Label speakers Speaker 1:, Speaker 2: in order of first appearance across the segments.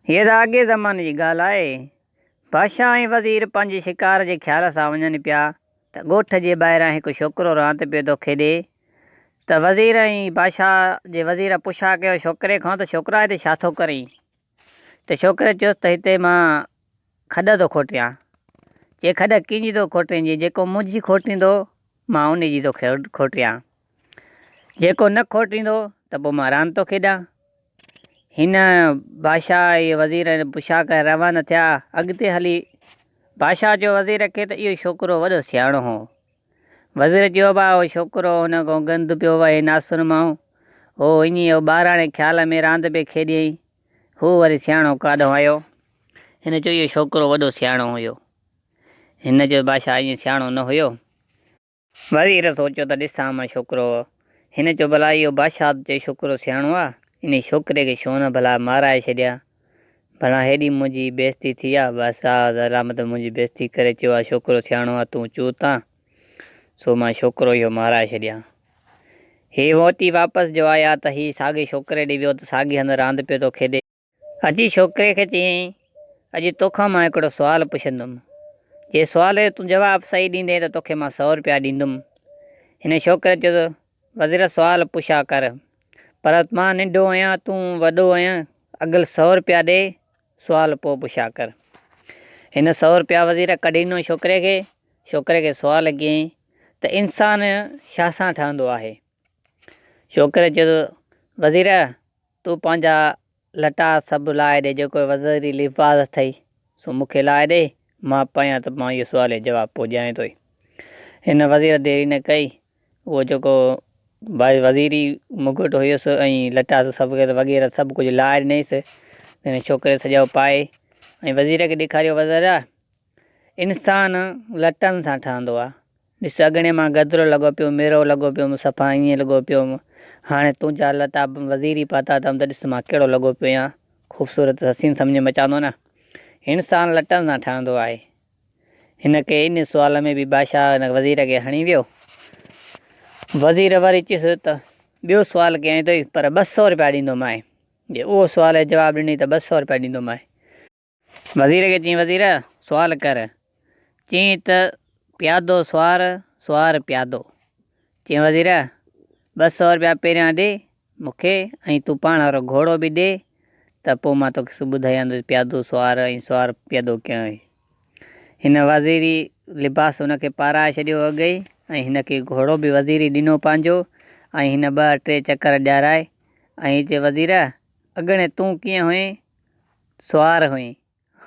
Speaker 1: هيء ته اڳئين زماني جي ڳالهه آهي. بادشاهه ۽ وزير پنهنجي شڪار جي خيال سان وڃن پيا ته ڳوٺ جي ٻاهران هڪ ڇوڪرو راند پيو ٿو کيڏي ته وزير ۽ بادشاهه جي وزير پڇا ڪيو ڇوڪري کان ته ڇوڪرا هتي ڇا ٿو ڪرين؟ ته ڇوڪري چيس ته هتي مان کڏ ٿو کوٽيان. چي کڏ ڪنهن جي ٿو کوٽين؟ چي جيڪو منهنجي کوٽيندو مان انهي جي ٿو کوٽيان. جيڪو نه کوٽيندو ته پوء مان راند ٿو کيڏان. هن بادشاهه ۽ وزير پڇا ڪري روانا ٿيا. اڳتي هلي بادشاهه چيو وزير کي ته اهو ڇوڪرو وڏو سياڻو هو. وزير چيو ابا اهو ڇوڪرو هن کان گند پيو وهي ناسن مان. هو ائين ئي ٻاراڻي خيال ۾ راند پئي کيڏيائين. هو وري سياڻو ڪاڏهون آيو. هن چيو اهو ڇوڪرو وڏو سياڻو هيو. هن چيو بادشاهه ائين سياڻو نه هيو. وزير سوچيو ته ڏسان مان ڇوڪرو. هن چيو ڀلا اهو بادشاهه ته چئي ڇوڪرو سياڻو آ، انهي ڇوڪري کي ڇو نه ڀلا مارائي ڇڏيان. ڀلا هيڏي منهنجي بيعزتي ٿي آ، بادشاهه سلامت منهنجي بيعزتي ڪري چيو آ ڇوڪرو سياڻو آ تون چوت آن، سو مان ڇوڪرو اهو مارائي ڇڏيان. هي موٽي واپس جو آيا ته هي ساڳي ڇوڪري ڏي ويو ته ساڳي هنڌ راند پيو ٿو کيڏي. اچي ڇوڪري کي چيائين، اڄ توکان مان هڪڙو سوال پڇندم. جي سوال جو تون جواب صحيح ڏيندين ته توکي مان سئو رپيا ڏيندم. هن ڇوڪري چيو ته وزير سوال پڇا ڪر، پر مان ننڍو آهيان تون وڏو آهين، اڳل سئو رپيا ڏي، سوال پوء پڇا ڪر. هن سئو رپيا وزير ڪڍي ڏنو ڇوڪري کي. ڇوڪري کي سوال ڪيائين ته انسان ڇا سان ٺهندو آهي؟ ڇوڪري چيو ته وزير تون پنهنجا لٽا سڀ لاهي ڏي، جيڪو وزيري لباس اٿئي، سو مون کي لاهي ڏي، مان پايان ته مان اهو سوال جو جواب پوء ڏيانء ٿو. هن وزير دير ئي نه ڪئي، اهو جيڪو وزيري مگٽ هيس ۽ لٽا سڀ وغيره سڀ ڪجهه لاهي ڏنائينس. هن ڇوڪري سڄو پائي ۽ وزير کي ڏيکاريو، وزير! انسان لٽن سان ٺهندو آ. ڏس اڳڻي مان گدرو لڳو پيو، ميرو لڳو پيو هوم، صفا ائين لڳو پيو هوم. هاڻي تنهنجا لٽا وزيري پاتا اٿم ته ڏس مان ڪهڙو لڳو پيو آهيان. خوبصورت حسين سمجهه ۾ اچان ٿو نه. انسان لٽن سان ٺهندو آهي. هن کي ان سوال ۾ به بادشاهه هن وزير کي هڻي ويو. وزير وري چيس ته ٻيو سوال ڪيائين اٿئي پر 200 رپيا ڏيندومانء. جي اهو سوال جو جواب ڏنئي ته 200 رپيا ڏيندومانء. وزير کي چيائين، وزير! سوال ڪر. چيائين ته پيادو سوار، سوار پيادو. چيائين، وزير! 200 رپيا پهريان ڏي مون کي ۽ تون پاڻ وارو گهوڙو به ڏي ته پوء مان توکي ٻڌايان ته پيادو سوار ۽ سوار پيادو ڪيئن آهي. هن وزيري لباس هن کي پارائي ڇڏيو اڳ ئي ۽ هن کي گهوڙو به وزيري ڏنو پنهنجو ۽ هن ٻه ٽي چڪر ڏيارائي ۽ چي وزير! اڳڻي تون ڪيئن هئين؟ سوار هئين،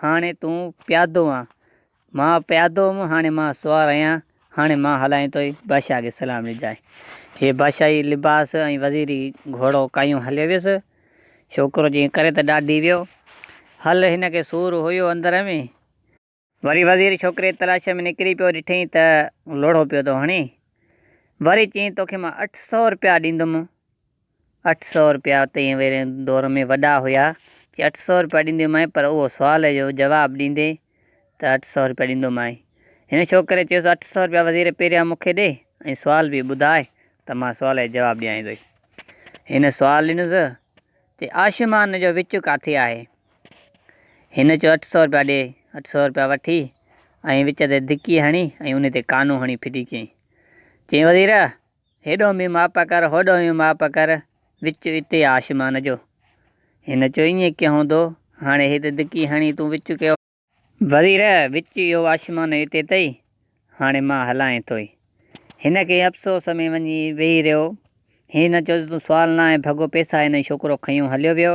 Speaker 1: هاڻي تون پيادو آن. مان پيادو هوم، هاڻي مان سوار آهيان. هاڻي مان هلايان ٿو. بادشاهه کي سلام ڏجانء. هي بادشاهي لباس ۽ وزيري گهوڙو ڪاهيون هليو ويس. ڇوڪرو جيئن ڪري ته ڏاڍي ويو. هل هن کي سور هيو اندر ۾. وري وزير ڇوڪري جي تلاش ۾ نڪري پيو. ڏٺئين ته لوڙهو پيو ٿو هڻي. وري چيائين توکي مان 800 رپيا ڏيندم. 800 رپيا تنهن ويلي دور ۾ وڏا هيا. چي 800 رپيا ڏيندومانء پر اهو سوال جو جواب ڏيندين ته 800 رپيا ڏيندومانء. هن ڇوڪري چيس 800 رپيا وزير پهريان مون کي ڏي ۽ سوال به ٻڌاء ته مان سوال جو جواب ڏيانء ٿو. هن سوال ڏنس چي آشمان جو وچ ڪاٿي آهي؟ هن چيو 800 رپيا ڏي. 800 رپيا وٺي ۽ وچ تي ڌڪي هڻي ۽ ان تي ڪانو هڻي ڦٽي ڪيائين. چيائين وزير! هيڏو به ماپ ڪر هوڏو به ماپ ڪر، وچ اتي آ آشمان جو. هن چيو ائين ڪيئن هوندو؟ هاڻي هتي ڌڪي هڻي تون وچ ڪيو. وزير، وچ اهو آشمان اتي اٿئي، هاڻي مان هلانء ٿوئي. هن کي افسوس ۾ وڃي ويهي رهيو. هن چيو ته تون سوال ناهي ڀڳو پئسا هن ڇوڪرو کنيو هليو ويو.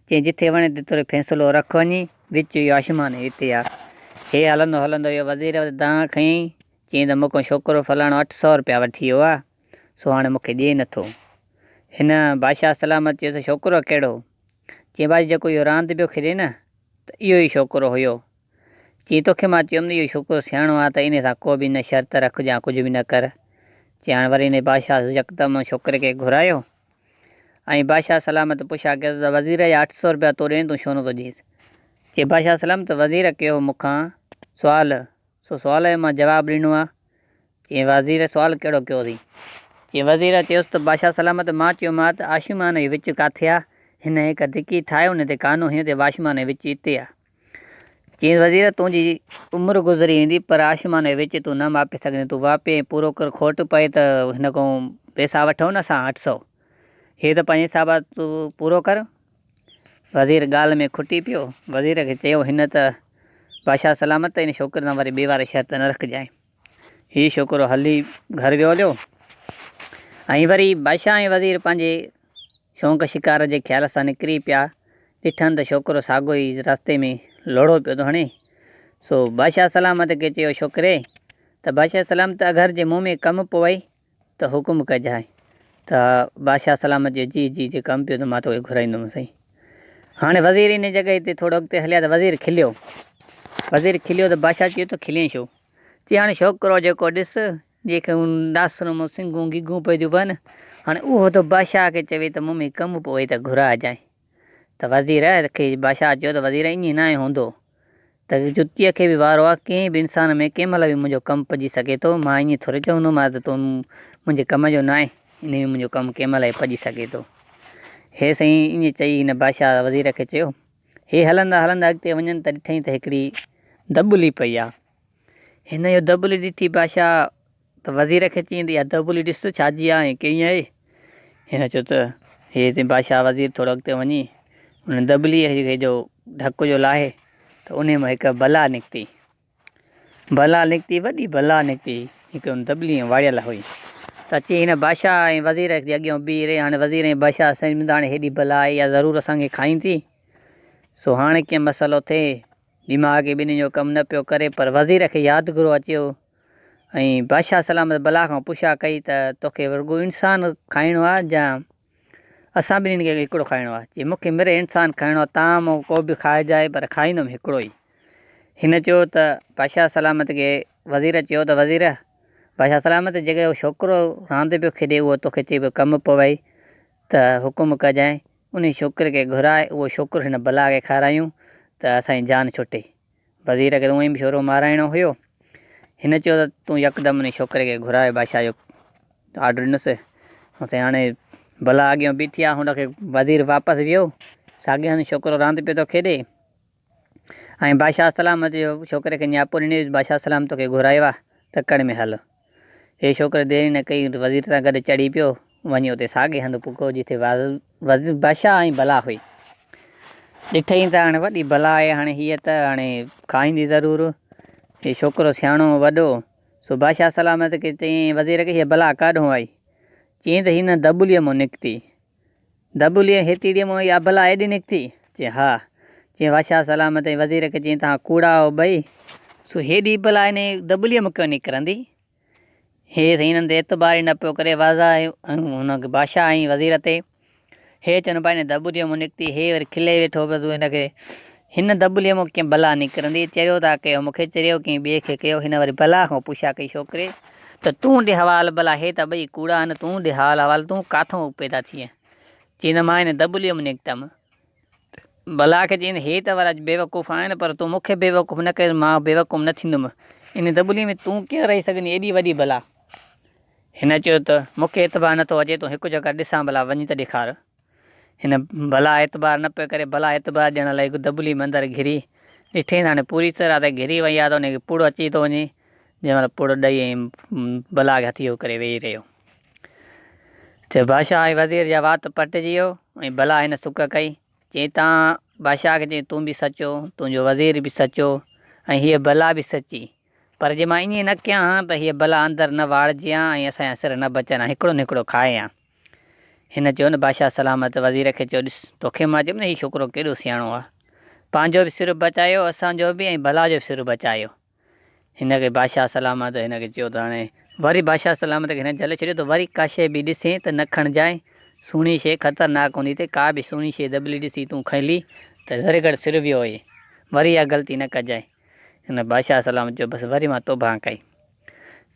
Speaker 1: چيائين جٿي وڻي تتوري فيصلو رک وڃي، وچ اهو آشمان اتي آ. هي هلندو هلندو اهو وزير وٽ دانهن کنيائين. چيائين ته مون کان ڇوڪرو فلاڻو 800 رپيا وٺي ويو آ، سو هاڻي مون کي ڏئي نٿو. هن بادشاهه سلامت چيس ته ڇوڪرو ڪهڙو؟ چيائين باجي جيڪو اهو راند پيو کيڏي نه ته اهو ئي ڇوڪرو هيو. چيائين توکي مان چيم ته اهو ڇوڪرو سياڻو آهي ته انهي سان ڪو به نه شرط رک يا ڪجهه به نه ڪر. چيائين هاڻي وري انهي بادشاهه يڪدم ڇوڪري کي گهرايو ۽ بادشاهه سلامت پڇا ڪيس ته وزير جا 800 رپيا تو ڏين تون ڇو نٿو ڏينس؟ چيائين بادشاهه سلامت وزير ڪيو مون کان سوال سو سوال جو مان جواب ڏنو آ. چيائين وزير سوال ڪهڙو ڪيو اٿئي؟ چيائين وزير چيس ته بادشاهه سلامت مان چيومانس ته آشيمان جو وچ ڪاٿي آ؟ هن هڪ ڌڪي ٺاهي ان تي ڪانو هنيو ته واشمان جو وچ اتي آ. چيائينس وزير تنهنجي عمر گذري ويندي پر آشمان جو وچ تون نه ماپي سگهندين، تون واپي ۽ پورو ڪر کوٽ پئي ته هن کان پئسا وٺون نه اسان 800 هي ته پنهنجي حساب تون پورو ڪر. وزير ڳالهه ۾ کٽي پيو. وزير کي چيو هن ته بادشاهه سلامت ته ان ڇوڪري سان وري ٻي واري شرط نه رکجانء. هي ڇوڪرو هلي گهر ويو هليو ۽ وري بادشاهه ۽ وزير پنهنجي شونق شڪار جي خيال سان نڪري پيا. ڏٺن ته ڇوڪرو ساڳيو ئي رستي ۾ لوڙهو پيو ٿو هڻي. سو بادشاهه سلامت کي چيو ڇوڪري ته بادشاهه سلامت اگر جي مون ۾ ڪم پوئي ته حڪم ڪجانء ته بادشاهه سلامت چيو جي جي جي ڪم پيو ته مان توکي گهرائيندم سائين. هاڻي وزير ان جڳهه تي ٿورو اڳتي هليا ته وزير کليو. وزير کليو ته بادشاهه چيو ته کلين ڇو؟ چي هاڻي ڇوڪرو جيڪو ڏس جنهن کي ڏاسرن مان سنگهون گگهون پئي ٿيون پون، هاڻي اهو ٿو بادشاهه کي چوي ته مون ۾ ڪم پوي ته گهرائجانء. ته وزير کي بادشاهه چيو ته وزير ائين ناهي هوندو ته جتيء کي به وارو آ، ڪنهن به انسان ۾ ڪنهن مهل به منهنجو ڪم پڄي سگهي ٿو، مان ائين ٿوري چوندومانس ته تون منهنجي ڪم جو ناهين، انهيء ۾ منهنجو ڪم ڪنهن مهل به پڄي سگهي ٿو. هي سائين ائين چئي هن بادشاهه وزير کي چيو. هي هلندا هلندا اڳتي وڃن ته ڏٺائين ته هڪڙي دٻلي پئي آ. هن اهو دٻلي ڏٺي بادشاهه ته وزير کي چيائين ته اها دٻلي ڏس ڇا جي آ ۽ ڪيئن آهي؟ هن چيو ته هي سائين بادشاهه وزير ٿورو اڳتي وڃي ان دٻليء کي جو ڍڪ جو لاهي ته انهيء مان هڪ بلا نڪتي. بلا نڪتي وڏي بلا نڪتي هڪ ان دٻليء ۾ واڙيل هئي. ته اچي هن بادشاهه ۽ وزير جي اڳيان بيهي رهي. هاڻي وزير ۽ بادشاهه سمجهن ته هاڻي هيڏي بلا آئي اها ضرور اسان کي کائيندي. سو هاڻي ڪيئن مسئلو ٿئي. دماغ ٻنهي جو ڪم نه پيو ڪري پر وزير کي يادگيرو اچيو ۽ بادشاهه سلامت بلا کان پڇا ڪئي ته توکي رڳو انسان کائڻو آهي جا اسان ٻنهي کي هڪڙو کائڻو آهي؟ چي مون کي مري انسان کائڻو آهي تان مون ڪو به کائجانء پر کائيندم هڪڙو ئي. هن چيو ته بادشاهه سلامت کي وزير چيو ته وزير بادشاهه سلامت جيڪڏهن اهو ڇوڪرو راند پيو کيڏي اهو توکي چئي پيو ڪم پوئي ته حڪم ڪجانء انهي ڇوڪري کي گهرائي اهو ڇوڪرو هن بلا کي کارايون ته اسان جي جان ڇٽي. وزير کي ته اونئين به ڇورو مارائڻو هيو. هن چيو ته تون يڪدم انهي ڇوڪري کي گهرائي بادشاهه جو آرڊر ڏنس. سائين هاڻي بلا اڳيان بيٺي آ. هن کي وزير واپس ويو. ساڳئي هنڌ ڇوڪرو راند پيو ٿو کيڏي ۽ بادشاهه سلامت جو ڇوڪري کي نياپو ڏني بادشاهه سلامت توکي گهرايو آ تڪڙ ۾ هل. هي ڇوڪري دير ئي نه ڪئي، وزير سان گڏ چڙهي پيو، وڃي اتي ساڳئي هنڌ پڳو، جتي بادشاهه ۽ بلا هئي. ڏٺئين ته هاڻي وڏي بلا آهي، هاڻي هيء ته هاڻي کائيندي ضرور. هي ڇوڪرو سياڻو هو وڏو، سو بادشاهه سلامت کي چيائين، وزير کي هيء بلا ڪاڏهون آئي؟ چيائين ته هن دٻليء مان نڪتي. دٻليء هيتيڙيء مان اها بلا ايڏي نڪتي؟ چيائين، ها. چيائين، بادشاهه سلامت ۽ وزير کي چيائين، توهان ڪوڙا آهيو ٻئي. سو هيڏي بلا انهيء دٻليء مان ڪيئن نڪرندي؟ هي سائين انهن تي اعتبار ئي نه پيو ڪري، واضح آهي هن کي بادشاهه ۽ وزير تي. هي چون پيا هن دٻليء مان نڪتي، هي وري کلي ويٺو بس هن کي هن دٻليء مان ڪيئن بلا نڪرندي، چريو ٿا ڪيو مون کي چريو ڪنهن ٻئي کي ڪيو. هن وري بلا کان پڇا ڪئي ڇوڪري ته تون ڏي حوال ڀلا هي ته ٻئي ڪوڙا آهن، تون ڏي حال احوال تون ڪاٿئون پيدا ٿئين؟ چيائين ته مان هن دٻليء مان نڪتم. بلا کي چيائين هي ته وري بيوقوف آهن پر تون مون کي بيوقوف نه ڪر، مان بيوقوف نه ٿيندم. ان دٻليء ۾ تون ڪيئن رهي سگهندين ايڏي وڏي بلا؟ هن چيو ته مون کي اعتبار نه ٿو اچي، تون هڪ چڪر ڏسان ڀلا وڃي ته ڏيکار. هن بلا اعتبار نه پيو ڪري، بلا اعتبار ڏيڻ لاء هڪ دٻلي ۾ اندر گهري ڏٺائين ته هاڻي پوري طرح ته گهري وئي آهي ته ان کي پڙ اچي ٿو وڃي، جنهن مهل پڙ ڏئي ۽ بلا کي هٿيڪو ڪري ويهي رهيو. چي بادشاهه ۽ وزير جا وات پٽجي ويو ۽ بلا هن سڪ ڪئي. چيائين تان بادشاهه کي چيائين تون به سچو، تنهنجو وزير به سچو ۽ هيء بلا به سچي. پر جي مان ائين نه ڪيان ها ته هيء بلا اندر نه واڙجي ها ۽ اسان جا سر نه بچن ها، هڪڙو نه هڪڙو کائي ها. هن چيو نه بادشاهه سلامت وزير کي چيو ڏس توکي مان چيم نه هي ڇوڪرو ڪيڏو سياڻو آ. پنهنجو به سر بچايو، اسان جو به ۽ بلا جو به سر بچايو. هن کي بادشاهه سلامت هن کي چيو ته هاڻي وري بادشاهه سلامت کي هن جهلي ڇڏيو ته وري ڪا شيء به ڏسين ته نه کڻجانء، سهڻي شيء خطرناڪ هوندي اٿئي، ڪا به سهڻي شيء دٻلي ڏسي تون کڻلي ته ذري گهٽ سر ويو هئي، وري اها غلطي نه ڪجانء. هن بادشاهه سلامت چيو بس وري مان توبهه ڪئي.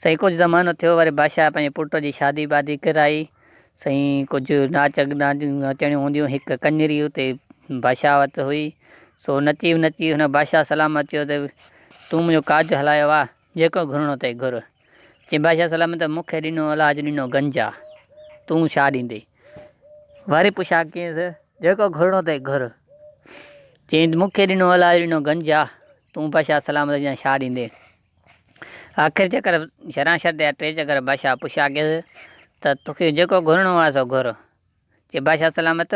Speaker 1: سائين ڪجهه زمانو ٿيو وري بادشاهه پنهنجي پٽ جي شادي بادي ڪرائي، سائين ڪجهه ناچ نچڻيون هونديون هڪ ڪڃري اتي بادشاهه وٽ هئي سو نچي نچي هن بادشاهه سلامت چيو ته تون منهنجو ڪاڄ هلايو آ جيڪو گهرڻو اٿئي گهر. چيائين بادشاهه سلامت مون کي ڏنو الله جو ڏنو گنج آ تون ڇا ڏيندين؟ وري پڇا ڪيس. جيڪو گهرڻو اٿئي گهر. چيائين ته مون کي ڏنو الله ڏنو گنج آ، تون بادشاهه سلامت اڃا ڇا ڏيندين؟ آخر چڪر شران شرط جا ٽي چڪر بادشاهه پڇا ڪيس ته توکي جيڪو گهرڻو آ سو گهر. چي بادشاهه سلامت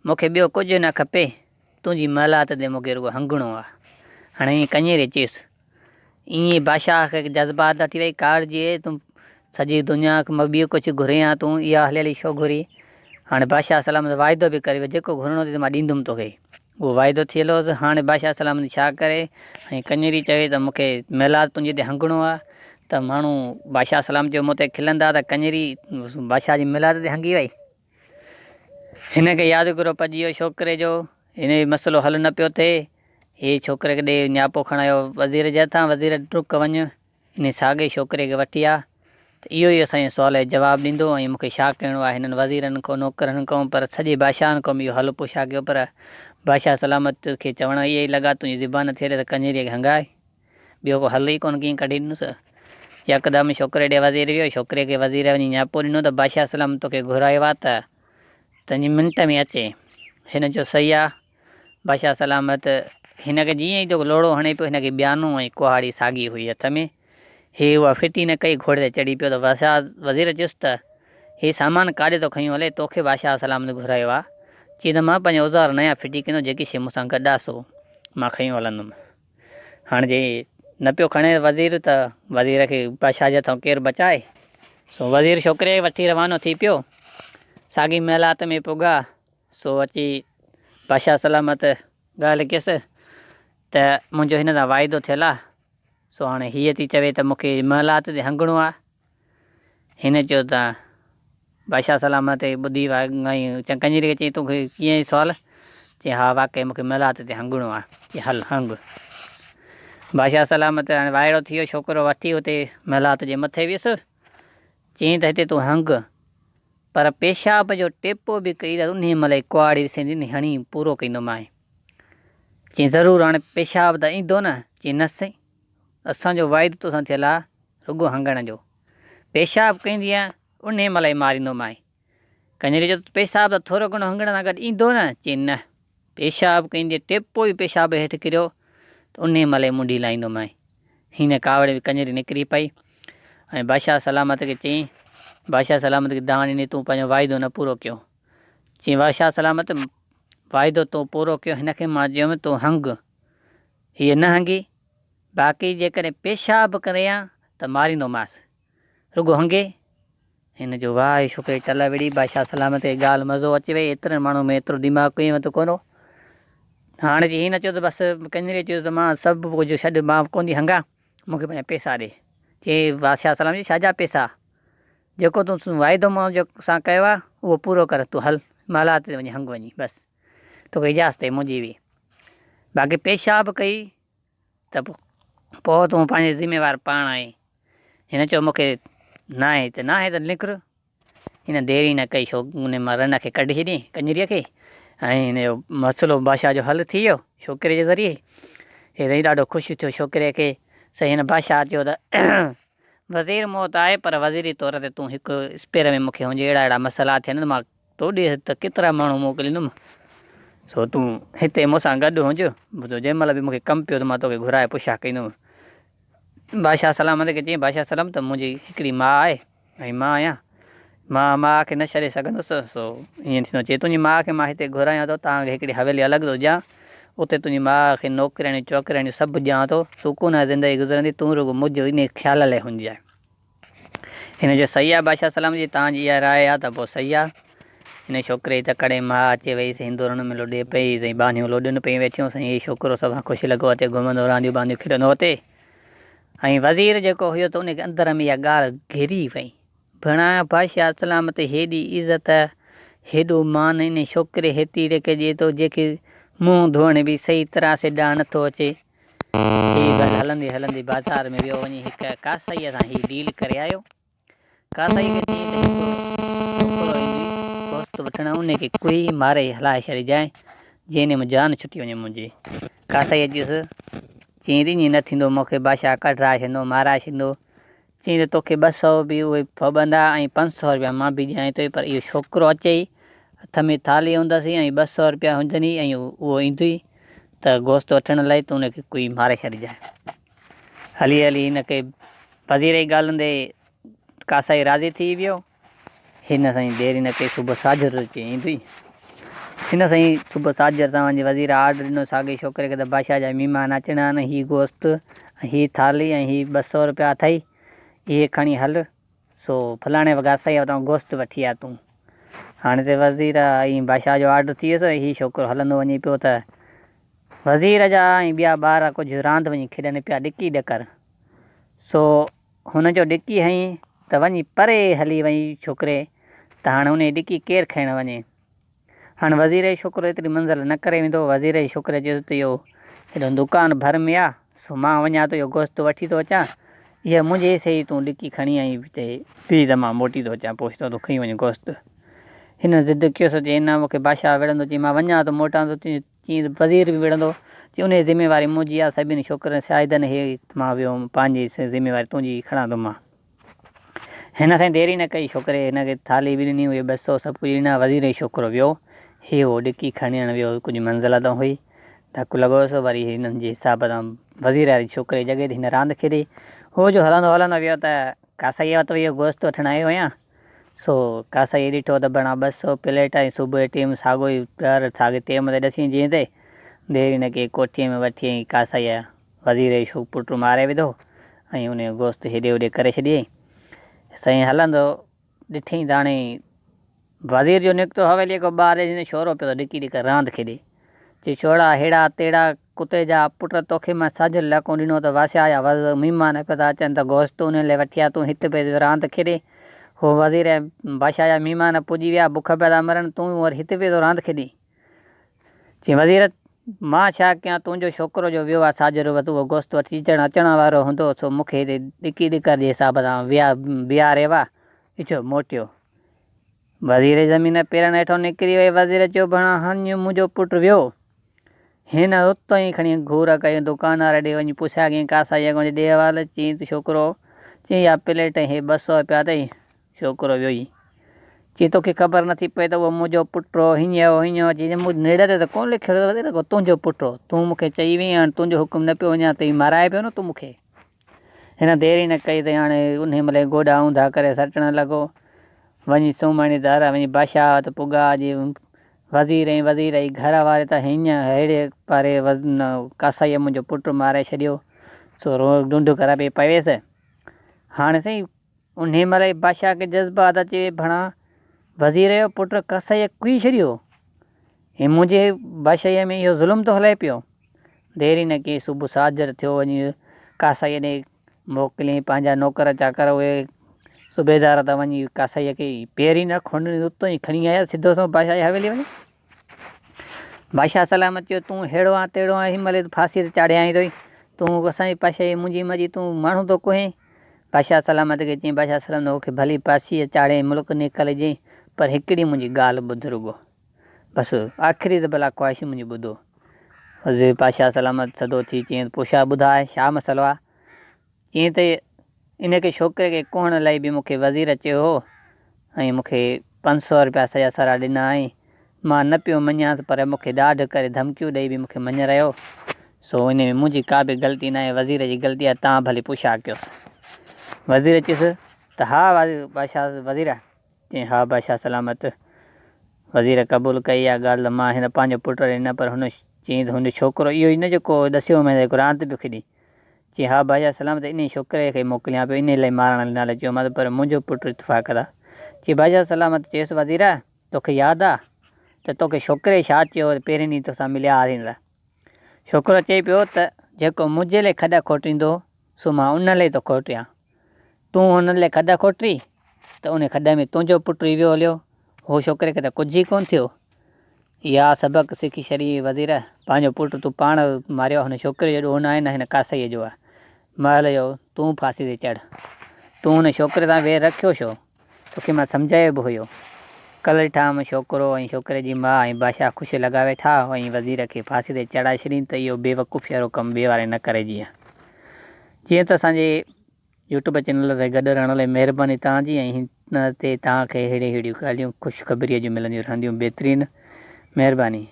Speaker 1: مون کي ٻيو ڪجهه نه کپي، تنهنجي محلات تي مون کي رڳو هنگڻو آ. هاڻي ائين ڪڃري چيس. ائين بادشاهه کي جذبات ٿي وئي، ڪاوڙجي ويو، تون سڄي دنيا مان ٻيو ڪجهه گهرين ها، تون اها هلي هلي ڇو گهري؟ هاڻي بادشاهه سلامت واعدو به ڪري ويو، جيڪو گهرڻو اٿئي ته مان ڏيندم توکي. اهو واعدو ٿيل هوس. هاڻي بادشاهه سلامت ڇا ڪري؟ ۽ ڪڃري چوي ته مون کي محلات تنهنجي تي هنگڻو آ ته ماڻهو بادشاهه سلامت جو منهن تي کلندا ته ڪڃري بادشاهه جي محلات تي هنگي وئي. هن کي يادگيرو پئجي ويو ڇوڪري جو هن جو مسئلو حل نه پيو ٿئي. هي ڇوڪري کي ڏي نياپو کڻايو وزير جي هٿان، وزير ڊڪ وڃ انهي ساڳئي ڇوڪري کي وٺي آ ته اهو ئي اسان جي سوال جو جواب ڏيندو ۽ مون کي ڇا ڪرڻو آهي هنن وزيرن کان نوڪرن کان پر سڄي بادشاهن کان به اهو حل پڇا ڪيو پر بادشاهه سلامت کي چوڻ اهي ئي لڳا تنهنجي زبان ٿي هلي ته ڪڃريء کي هنگاء ٻيو ڪو حل ئي ڪونه ڪيئن ڪڍي ڏنس. يڪدم ڇوڪري ڏي وزير ويو ڇوڪري کي وزير وڃي نياپو ڏنو ته بادشاهه سلامت توکي گهرايو آ ته تنهنجي منٽ ۾ اچي. هن چيو صحيح آ. بادشاهه سلامت هن کي جيئن ئي لوڙهو هڻي پيو، هن کي ٻيانو ۽ ڪهاڙي ساڳي هئي هٿ ۾. هي اها ڦٽي نه ڪئي، گهوڙي تي چڙهي پيو ته بادشاهه وزير چيس ته، هي سامان ڪاڏي ٿو کنيو هلين، توکي بادشاهه سلامت گهرايو آ. چي ته مان پنهنجا اوزار نيا ڦٽي ڪندو، جيڪي شيء مون سان گڏ آ سو مان کنيو هلندم. هاڻ جي نه پيو کڻي وزير ته وزير کي بادشاهه جي هٿان ڪير بچائي. سو وزير ڇوڪري کي وٺي روانو ٿي پيو. ساڳي محلات ۾ پڳا. سو اچي بادشاهه سلامت ڳالهه ڪيس ته منهنجو هن سان واعدو ٿيل آ، سو هاڻي هيء ٿي چوي ته مون کي محلات تي هنگڻو آ. هن چيو ته بادشاهه سلامت ٻڌي ۽ ڪڃري کي چيائين توکي ڪيئن سوال؟ چيائين ها واقعي مون کي محلات تي هنگڻو آ. چيائين هل هنگ. بادشاهه سلامت هاڻي وائڙو ٿي ويو، ڇوڪرو وٺي اتي محلات جي مٿي ويس. چيائين ته هتي تون هنگ. پر پيشاب جو ٽيپو به ڪئي ته انهيء مهل ئي ڪهاڙي رسيندي هڻي پورو ڪندومانء. چيائين ضرور هاڻي پيشاب ته ايندو نه؟ چيائين نه سائين، اسان جو واعدو توسان ٿيل آ رڳو هنگڻ جو. پيشاب ڪندينء انهيء مهل ئي ماريندومانء. ڪڃري چيو ته پيشاب ته ٿورو گهڻو هنگڻ سان گڏ ايندو نه؟ چيائين نه، پيشاب ڪندي ٽيپو ئي پيشاب هيٺ ڪريو ته انهيء مهل ئي منڍي لاهيندومانء. هن ڪاوڙ ۾ ڪڃري نڪري پئي ۽ بادشاهه سلامت کي چيائين، بادشاهه سلامت کي دانهن ڏني تون پنهنجو واعدو نه پورو ڪيو. چيائين بادشاهه سلامت واعدو تو پورو ڪيو هن کي مان چيم تون هنگ، هيء نه هنگي، باقي جيڪڏهن پيشاب ڪري ها ته ماريندومانس. رڳو هنگي. هن جو واهه ڇوڪري ٽل وڙهي، بادشاهه سلامت کي ڳالهه مزو اچي وئي، ايترن ماڻهن ۾ ايترو دماغ ڪنهن وٽ ڪونه هو. هاڻ جي هن چيو ته بس ڪڃريء چيو ته مان سڀ ڪجهه ڇڏ مان ڪونه ٿي هنگان، مون کي پنهنجا پئسا ڏي. چيائين بادشاهه سلامت چيو ڇا جا پئسا؟ جيڪو تون واعدو مون سان ڪيو آهي اهو پورو ڪر، تون هل محلات تي وڃي هنگ وڃي بس توکي اجازت آهي منهنجي به. باقي پيشاب ڪئي ته پوء تون پنهنجي ذميوار پاڻ آهين. هن چيو مون کي ناهي ته ناهي ته نڪر. هن دير ئي نه ڪئي شو ان مان رن کي ڪڍي ڇڏيائين ڪڃريء کي ۽ هن جو مسئلو بادشاهه جو حل ٿي ويو ڇوڪري جي ذريعي. هي سائين ڏاڍو خوش ٿيو ڇوڪري کي. سائين هن بادشاهه چيو ته وزير مون ته آهي پر وزيري طور تي تون هڪ اسپير ۾ مون کي هنج اهڙا اهڙا مسئلا ٿين ته مان تو ڏي ته ڪيترا ماڻهو موڪليندم، سو تون هتي مون سان گڏ هج، جنهن مهل به مون کي ڪم پيو ته مان توکي گهرائي پڇا ڪندم. بادشاهه سلامت کي چيائين، بادشاهه سلامت منهنجي هڪڙي ماء آهي ۽ مان آهيان، مان ماء کي نه ڇڏي سگهندس، سو ائين ٿيندو. چي تنهنجي ماء کي مان هتي گهرايان ٿو، توهان کي هڪڙي حويلي الڳ ٿو ڏيان، اتي تنهنجي ماء کي نوڪرياڻيون چوڪرياڻيون سڀ ڏيان ٿو، سڪون سان زندگي گذرندي، تون رڳو منهنجو انهيء خيال لاء هججانء. هن چيو، صحيح آ بادشاهه سلامت جي توهان جي اها راء آ ته پوء صحيح آ. هن ڇوڪري جي تڪڙ ۽ ماء اچي وئي سائين هندورن ۾ لڏي پئي سائين ٻانهيون لوڏن پيون ويٺيون سائين هي ڇوڪرو سڀان خوش لڳو اچي گهمندو رانديون بانديون کيڏندو اچي ۽ وزير جيڪو هيو ته ان کي اندر ۾ اها ڳالهه گهري وئي ڀڻا بادشاهه سلامت هيڏي عزت هيڏو مان ان ڇوڪري هيتيڙي کي ڏئي ٿو جنهن کي منهن ڌوئڻ به صحيح طرح سي ڏانء نٿو اچي. هي گل هلندي هلندي بازار ۾ ويو وڃي هڪ ڪاسائيء سان هي ڊيل ڪري آيو. ڪاسائيء کي چيائين ته هڪ ڇوڪرو ايندوئي گوشت وٺڻ ان کي ڪهي ماري هلائي ڇڏجانء جيئن ۾ جان ڇٽي وڃي منهنجي. ڪاسائيء چيس، چيائين ته ائين نه ٿيندو مون کي بادشاهه ڪڍرائي ڇڏيندو مارائي ڇڏيندو. چيائين ته توکي 200 به اهي ڦٻندا ۽ 500 رپيا مان به ڏيانء ٿو پر اهو ڇوڪرو اچئي هٿ ۾ ٿالهي هوندس ۽ 200 رپيا هجنئي ۽ اهو ايندوئي ته گوشت وٺڻ لاء تون ان کي ڪوئي ماري ڇڏجانء. هلي هلي هن کي وزير جي ڳالهين تي ڪاسائي راضي ٿي ويو. هن سائين دير ئي نه ڪئي صبح ساجهر اچي ايندوئي. هن سائين صبح ساجهر سان وڃي وزير آرڊر ڏنو ساڳئي ڇوڪري کي ته بادشاهه جا مهمان اچڻا آهن هي گوشت ۽ هي ٿالهي ۽ هي 200 رپيا اٿئي اهي کڻي هل سو فلاڻي گاسائيء وٽان گوشت وٺي آ تون. هاڻي ته وزير ۽ بادشاهه جو آرڊر ٿي ويس ۽ هي ڇوڪرو هلندو وڃي پيو ته وزير جا ۽ ٻيا ٻار ڪجهه راند وڃي کيڏن پيا ڏڪي ڏڪر. سو هن جو ڏڪي هنئي ته وڃي پري هلي وئي ڇوڪري ته هاڻي انهيء ڏڪي ڪير کڻڻ وڃي. هاڻ وزير جو ڇوڪرو ايتري منزل نه ڪري ويندو. وزير جي ڇوڪري چيس ته اهو هيڏو دڪان ڀر ۾ آ، سو مان وڃان ٿو اهو گوشت وٺي ٿو اچان. اها منهنجي حصي جي تون ڏڪي کڻي آئين تي بيهه ته مان موٽي ٿو اچان پوء هتان تون کڻي وڃ گوشت. هن ضد ڪيس چي نه مون کي بادشاهه وڙهندو چي مان وڃان ٿو موٽان ٿو چي وزير به وڙهندو چي انهيء جي ذميواري منهنجي آ سڀني ڇوڪرن شاهدن هي مان ويو هوم پنهنجي ذميواري تنهنجي کڻان ٿو مان. هن سائين دير ئي نه ڪئي، ڇوڪري هن کي ٿالهي به ڏني، اهي 200 سڀ ڪجهه ڏنا، وزير جو ڇوڪرو ويو، هي اهو ڏڪي کڻي اڻ ويو، ڪجهه منزل تان هئي، ڌڪ لڳوس، وري هنن جي حساب تان وزير واري ڇوڪري جي جڳهه تي هن راند کيڏي، هو جو هلندو هلندو ويو ته ڪاسائيء وٽ ويو گوشت وٺڻ آيو آهيان، سو ڪاسائيء ڏٺو ته بڻا 200 پليٽ ۽ صبح جو ٽيم ساڳو ئي پيار ساڳي ٽيم تي ڏسين جيئن تي، دير ئي نه ڪئي ڪوٺيء ۾ وٺي ۽ ڪاسائيء وزير جو شوق پٽ ماري وڌو ۽ ان جو گوشت هيڏي هوڏي ڪري ڇڏيائين. سائين هلندو ڏٺئين ته هاڻي وزير جو نڪتو حويليء کان ٻاهر ڏسين ته ڇورو پيو ٿو ڊڪي ڊڪي راند کيڏي. چي ڇوڙا هيڙا تيڙا ڪتي جا پٽ توکي مان ساجهر لڪون ڏنو ته واسيا جا مهمان پيا ٿا اچن ته گوشت انهن لاء وٺي آ تون هت پئي راند کيڏين. هو وزير ۽ بادشاهه جا مهمان پڄي ويا بک پيا ٿا مرن تون وري هت پئي ٿو راند کيڏين. چيائين، وزير! مان ڇا ڪيان، تنهنجو ڇوڪرو جو ويو آ ساجهر وٽ، اهو گوشت وٺي اچڻ اچڻ وارو هوندو، سو مون کي هتي ڏڪي ڏڪر جي حساب سان ويا بيهاريو آ، اجهو موٽيو. وزير جي زمين پيرن هيٺان نڪري وئي، وزير چيو، ڀڻا هنڃ منهنجو پٽ ويو. هن اتان ئي کڻي گهور ڪئي، دڪاندار ڏي وڃي پڇا ڪيائين، ڪاسائيء کان ڏي حوال، چيائين ته ڇوڪرو، چيائين اها پليٽ ۽ هي 200 رپيا اٿئي. ڇوڪرو ويو ئي. چي توکي خبر نٿي پئي ته اهو منهنجو پٽ هو، هيئن هو، هيئن هو. چي مون نڙ تي ته ڪونه لکيل هو ته تنهنجو پٽ هو. تون مون کي چئي وئين، هاڻي تنهنجو حڪم نه پيو وڃان ته هي مارائي پيو نه تون مون کي. هن دير ئي نه ڪئي ته هاڻي انهيء مهل ئي گوڏا اونڌا ڪري سٽڻ لڳو. وڃي سومهڻي ڌار وڃي بادشاهه وٽ پڳا. جي وزير ۽ وزير جي گهر واري ته هيئن ههڙي پاري ڪاسائيء منهنجو پٽ مارائي ڇڏيو، سو روئڻ ڍنڍ ڪري پئي پويس. هاڻي سائين انهيء مهل ئي بادشاهه کي جذبات اچي ويا، ڀڻا وزير جو پٽ ڪاسائيء ڪهي ڇڏيو ۽ منهنجي بادشاهيء ۾ اهو ظلم ٿو هلي پيو. دير ئي نه ڪئي، صبح ساجهر ٿيو، وڃي ڪاسائيء ڏي موڪليائين پنهنجا نوڪر چاڪر، اهي صوبيدار ته وڃي ڪاسائيء کي پير ئي نه کوڙڻ اتان ئي کڻي آيا، سڌو سنئون بادشاهه جي حويليء وڃي. بادشاهه سلامت چيو، تون ههڙو آن تهڙو آن، هن مهل ئي ڦاسيء تي چاڙهيائين اٿئي، تون اسان جي بادشاهي منهنجي مرضي، تون ماڻهو ٿو ڪوهين؟ بادشاهه سلامت کي چيائين، بادشاهه سلامت مون کي ڀلي ڦاسيء چاڙهي ملڪ نيڪالي ڏئين، پر هڪڙي منهنجي ڳالهه ٻڌ رڳو. بس آخري ته ڀلا خواهش منهنجي ٻڌو. وزير بادشاهه سلامت ٿڌو ٿي چيائين ته پوء ڇا ٻڌاء، ڇا مسئلو آ؟ چيائين ته ان کي ڇوڪري کي ڪهڻ لاء به مون کي وزير چيو هو ۽ مون کي 500 رپيا سڄا سارا ڏنا ۽ مان نه پيو مڃيانس پر مون کي ڏاڍ ڪري ڌمڪيون ڏئي به مون کي مڃرايو سو ان ۾ منهنجي ڪا به غلطي ناهي وزير جي غلطي آهي توهان ڀلي پڇا ڪيوس. وزير چيس ته ها بادشاهه وزير چيائين ها بادشاهه سلامت. وزير قبول ڪئي اها ڳالهه ته مان هن پنهنجو پٽ ڏنو پر هن چيائين ته هن ڇوڪرو اهو ئي نه جيڪو ڏسيو هوم جيڪو راند پيو کيڏي. چيائين، ها بادشاهه سلامت انهيء ڇوڪري کي موڪليان پيو، انهيء لاء مارڻ نالي چيومانس، پر منهنجو پٽ اتفاق سان. چيائين، بادشاهه سلامت چيس، وزير! توکي ياد آ ته توکي ڇوڪري ڇا چيو هو پهرين ڏينهن توسان مليا هئاسين ته؟ ڇوڪرو چئي پيو ته جيڪو منهنجي لاء کڏ کوٽيندو، سو مان ان لاء ٿو کوٽيان. تون هن لاء کڏ کوٽي ته ان کڏ ۾ تنهنجو پٽ ئي ويو هليو. هو ڇوڪري کي ته ڪجهه ئي ڪونه ٿيو. اها سبق سکي ڇڏي وزير، پنهنجو پٽ تون پاڻ ماريو، هن ڇوڪري جو ڏوهه ناهي نه هن ڪاسائيء جو آهي. مهل جو تون ڦاسي تي چڙهه. تون هن ڇوڪري سان وير رکيو ڇو؟ توکي مان سمجهايو به هيو. ڪلهه ڏٺام ڇوڪرو ۽ ڇوڪري جي ماء ۽ بادشاهه خوش لڳا ويٺا ۽ وزير کي ڦاسي تي چڙهائي ڇڏين ته اهو بيوقوفيء وارو ڪم ٻئي واري نه ڪري جيئن جيئن ته اسان جي. يوٽيوب چينل سان گڏ رهڻ لاء مهرباني توهان جي ۽ هن تي توهان کي اهڙي اهڙيون ڳالهيون خوشخبريء جون ملنديون رهنديون بهترين مهرباني.